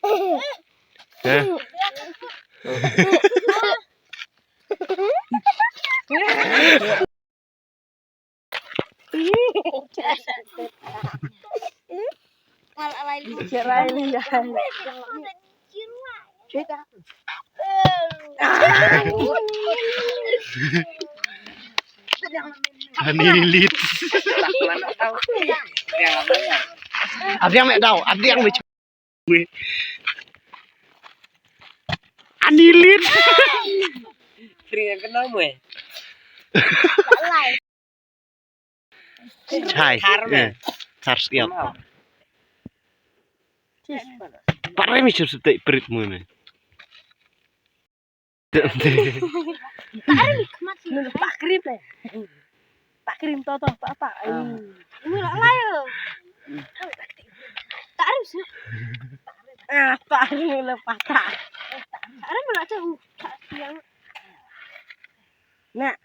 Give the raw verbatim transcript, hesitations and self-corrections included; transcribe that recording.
Hah? Ani lit. Adiang me dau, adiang me. Ani lit. Pring yang kenal mu eh. Chai. Thar me. Eh, thar siap. Pare mi chup sete prit mu me. Pakrim le. Pakrim to to pa pa. Ini la lai. Takrim sih. Ah, pakrim le pata. Takrim la tu. Yang. Nah.